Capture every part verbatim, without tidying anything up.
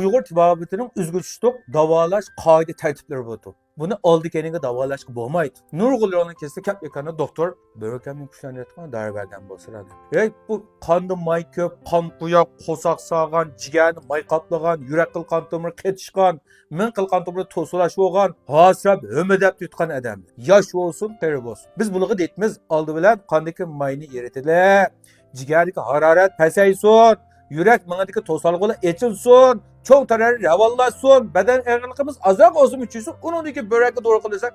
ئۇيغۇر تېبابىتىنىڭ ئۆزگىچە تۇتۇق داۋالاش قائىدە تەرتىپلىرى بولىدۇ. بۇنى ئالدى كەينىگە داۋالاشقا بولمايدۇ. نۇرغۇنلىرىنىڭ كېسىلى كەپ ئېكراندا دوختۇر، بۆرەكەمنى كۈچلەندۈرۈۋاتقان دارى بەرگەن بولسىلا دەپ. ھەي، بۇ قاندا ماي كۆپ، قان قويۇق، قورساق ساغان، جىگەرنى ماي قاپلىغان، يۈرەك قىلقان تومۇرى قېتىشقان، مېڭە قىلقان تومۇرى توسۇلۇش بولغان، ھاسىراپ ھۆمۈدەپ تۇتقان ئادەم. ياش بولسۇن، قېرى بولسۇن. بىز بۇلارغا دەيتمىز، ئالدى بىلەن قاندىكى ماينى ئېرىتىلە، جىگەردىكى ھارارەت پەسەيسۇن، يۈرەك مېڭىدىكى توسالغۇلار ئېچىلسۇن، چوڭ تەرەر راۋانلاشسۇن، بەدەن ئېغىرلىقىمىز ئازراق بولسىمۇ چۈشسۇن، ئۇنىڭدىن كېيىن بۆرەككە دورا قىلىساق،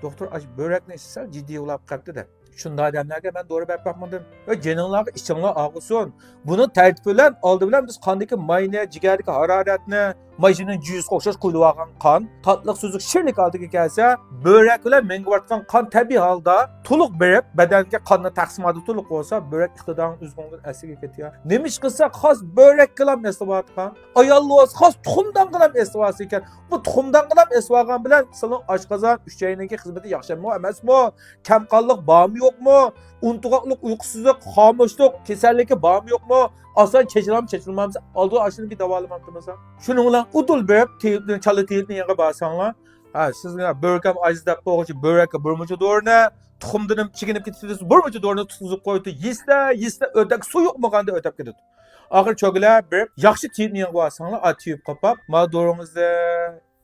دوختۇر، ئاشۇ بۆرەكنى ئىچسەڭ جىددىي بولاپ قاپتۇ دەپ. شۇنداق ئادەملەرگە مەن دورا بەرىپ باقمىدىم. ۋە جېنىڭلارغا ئىچىڭلار ئاغرىسۇن. بۇنىڭ تەرتىپى بىلەن ئالدى بىلەن بىز قاندىكى ماينى، جىگەردىكى ھارارەتنى، ماشىنىنىڭ جۈيۈسىگە ئوخشاش قۇيۇلۇۋالغان قان، تاتلىق سۈزۈك شىرلىك ھالىتىگە كەلسە، بۆرەك بىلەن مېڭىۋاتقان قان تەبىئىي ھالدا تولۇق بېرىپ، بەدەنگە قاننىڭ تەقسىماتى تولۇق بولسا، بۆرەك ئىقتىدارىڭ ئۆزۈڭدىن ئەسلىگە كېتىدۇ. نېمە ئىش قىلسا، خاس بۆرەككىلا ئەسلىۋاتقان، ئايال بولسا خاس تۇخۇمدانغىلا ئەسلىۋاتسا ئىكەن. بۇ تۇخۇمدانغىلا ئەسلىۋالغان بىلەن سىلىنىڭ ئاشقازان، ئۈچەينىڭكى خىزمىتى ياخشىمۇ ئەمەسمۇ؟ كەمقانلىق بارمۇ يوقمۇ؟ ئۇنتۇغاقلىق، ئۇيقۇسىزلىق، خامۇشلۇق كېسەللىكى بارمۇ يوقمۇ؟ ئاسان چېچىلامدۇ، چېچىلمامدۇ؟ ئالدىن ئاشۇنى بىر داۋالىمامتىمىز. شۇنىڭ بىلەن ئۇدۇل بېرىپ تېۋىپنى، چالا تېۋىپنى يېنىغا بارساڭلار، ھە، سىزگە بۆرىكەم ئاجىز دەپ قويغۇچە بۆرەككە بىر مۇنچە دورىنى، تۇخۇمدىنمۇ چىگىنىپ كېتىپ بىر مۇنچە دورىنى تۇتقۇزۇپ قويدى. يېسە، يېسە، ئۆتەك سۇ يۇقمىغاندا ئۆتەپ كېتىدۇ. ئاخىرى چۆگىلەپ بېرىپ ياخشى تېۋىپنى يېنىغا بارساڭلار، ئا، تېۋىپ قاپاپ، ما دورىڭىزنى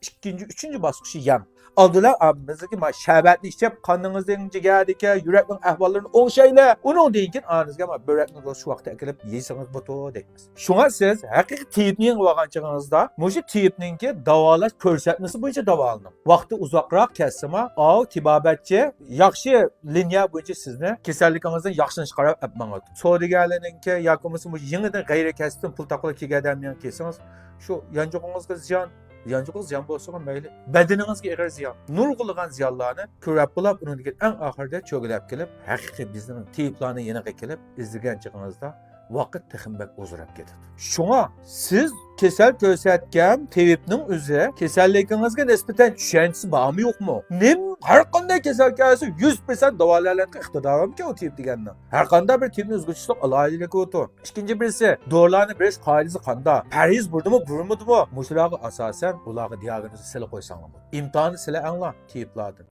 ئىككىنچى، ئۈچىنچى باسقۇچى يەڭ. ئالدىلا، ئا، بىزدىكى ما شەربەتنى ئىچىپ، قانىڭىزنىڭ، جىگەردىكى، يۈرەكنىڭ ئەھۋاللىرىنى ئوڭشايلى. ئۇنىڭدىن كېيىن ئانىڭىزگە ما بۆرەكنى شۇ ۋاقىتتا ئەكېلىپ يېسىڭىز بولىدۇ دەيمىز. شۇڭا سىز ھەقىقىي تېۋىپنى يېڭىۋالغان چېغىڭىزدا مۇشۇ تېۋىپنىڭكى داۋالاش كۆرسەتمىسى بويىچە داۋالىنىڭ. ۋاقتى ئۇزاقراق كەتسىمۇ، ئاۋۇ تېبابەتچى ياخشى لىنىيە بويىچە سىزنى كېسەللىكىڭىزدىن ياخشىلىنىشقا قاراپ ئەپ ماڭىدۇ. سودىگەرلەرنىڭكى ياكى بولمىسا مۇشۇ يېڭىدىن غەيرىي كەسىپتىن پۇل تاپقىلى كەلگەن ئادەمنىڭ كەلسىڭىز، شۇ يانچۇقىڭىزغا زىيان، يانچۇقىڭىز زىيان بولسىغۇ مەيلى، بەدىنىڭىزگە ئېغىر زىيان، نۇرغۇنلىغان زىيانلارنى كۆرۈپ بولاپ، ئۇنىڭدىن كېيىن ئەڭ ئاخىرىدا چۆگىلەپ كېلىپ، ھەقىقىي بىزنىڭ تېۋىپلارنىڭ يېنىغا كېلىپ ئىزدىگەن چېغىڭىزدا ۋاقىت تېخىمۇ بەك ئۇزىراپ كېتىدۇ. شۇڭا سىز كېسەل كۆرسەتكەن تېۋىپنىڭ ئۆزى كېسەللىكىڭىزگە نىسبەتەن چۈشەنچىسى بارمۇ يوقمۇ؟ نېمە، ھەر قانداق كېسەل كەلسە يۈز پىرسەنت داۋالىيالىدىغان ئىقتىدارى بارمىكەن ئۇ تېۋىپ دېگەننىڭ؟ ھەر قانداق بىر تېۋىپنى ئۆزگىچىلىك ئالاھىدىلىكى بولىدۇ. ئىككىنچى بىرسى، دورىلارنى بېرىش قائىدىسى قانداق؟ پەرھىز بۇردىمۇ، بۇرمىدىمۇ؟ مۇشۇلارغا ئاساسەن ئۇلارغا دىياگنوز سېلىپ قويساڭلار بولىدۇ. ئىمتىھاننى سىلەر ئەڭلار تېۋىپلاردىن.